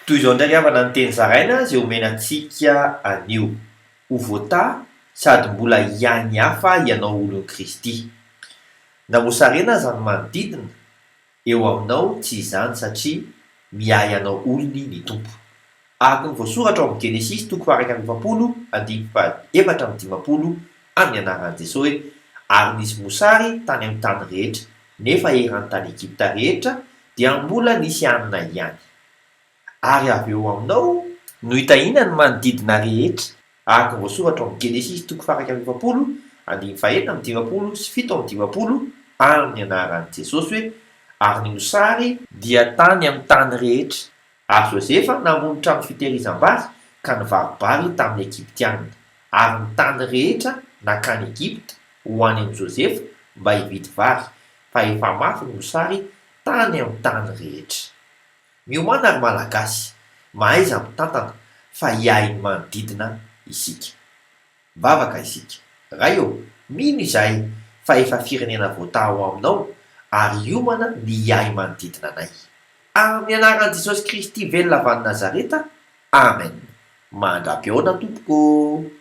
Toy izao indray ry havana ny teny zaraina izay omena antsika anio. Ho voatahy sady mbola hiahy ny hafa ianao olon'i Kristy. Na mosarena aza ny manodidina, eo aminao tsy izany satria miahy anao olony ny Tompo. Araka ny voasoratra ao amin'ny Genesisy toko faha 41 andininy faha 54 amin'ny anaran'i Jesoa hoe, Ary nisy mosary tany amin'ny tany rehetra, nefa eran'ny tany Egypta rehetra dia mbola nisy hanina ihany. Ary avy eo aminao no hitahiana ny manodidina rehetra, araka ny voasoratra ao amin'ny Genesisy toko faha 41 andininy faha 56 sy 57 amin'ny anaran'i Jesosy hoe, Ary ny mosary dia tany amin'ny tany rehetra. Ary Josefa namono trano fitehirizam-bary ka nivaro-bary tamin'ny Egyptiana, ary ny tany rehetra nankany Egypta ho any amin'i Josefa mba hividy vary, fa efa mafy ny mosary tany amin'ny tany rehetra. Miomàna ry Malagasy, mahaiza mitantana fa hiahy ny manodidina isika. Mivavaka isika. Ray ô, mino izahay fa efa firenena voataha ao Aminao ary hiomana ny hiahy manodidina anay. Amin'ny anaran'i Jesosy Kristy velona avy any Nazareta, Amen. Mandra-pihaona tompoko ô!